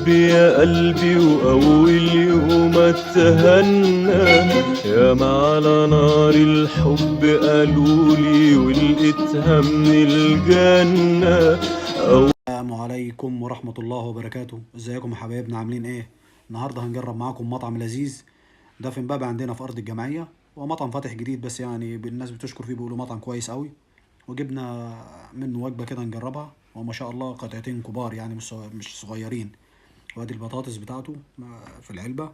الحب يا قلبي وأول يوم اتهنى، ياما على نار الحب قالولي ولقيتها من الجنة. السلام عليكم ورحمة الله وبركاته. ازيكم يا حبايبنا، عاملين ايه؟ النهاردة هنجرب معاكم مطعم لذيذ، ده في امبابة عندنا في ارض الجمعية. هو مطعم فاتح جديد، بس يعني الناس بتشكر فيه، بيقولوا مطعم كويس قوي. وجبنا منه وجبة كده نجربها، وما شاء الله قطعتين كبار يعني مش صغيرين. وادي البطاطس بتاعته في العلبة،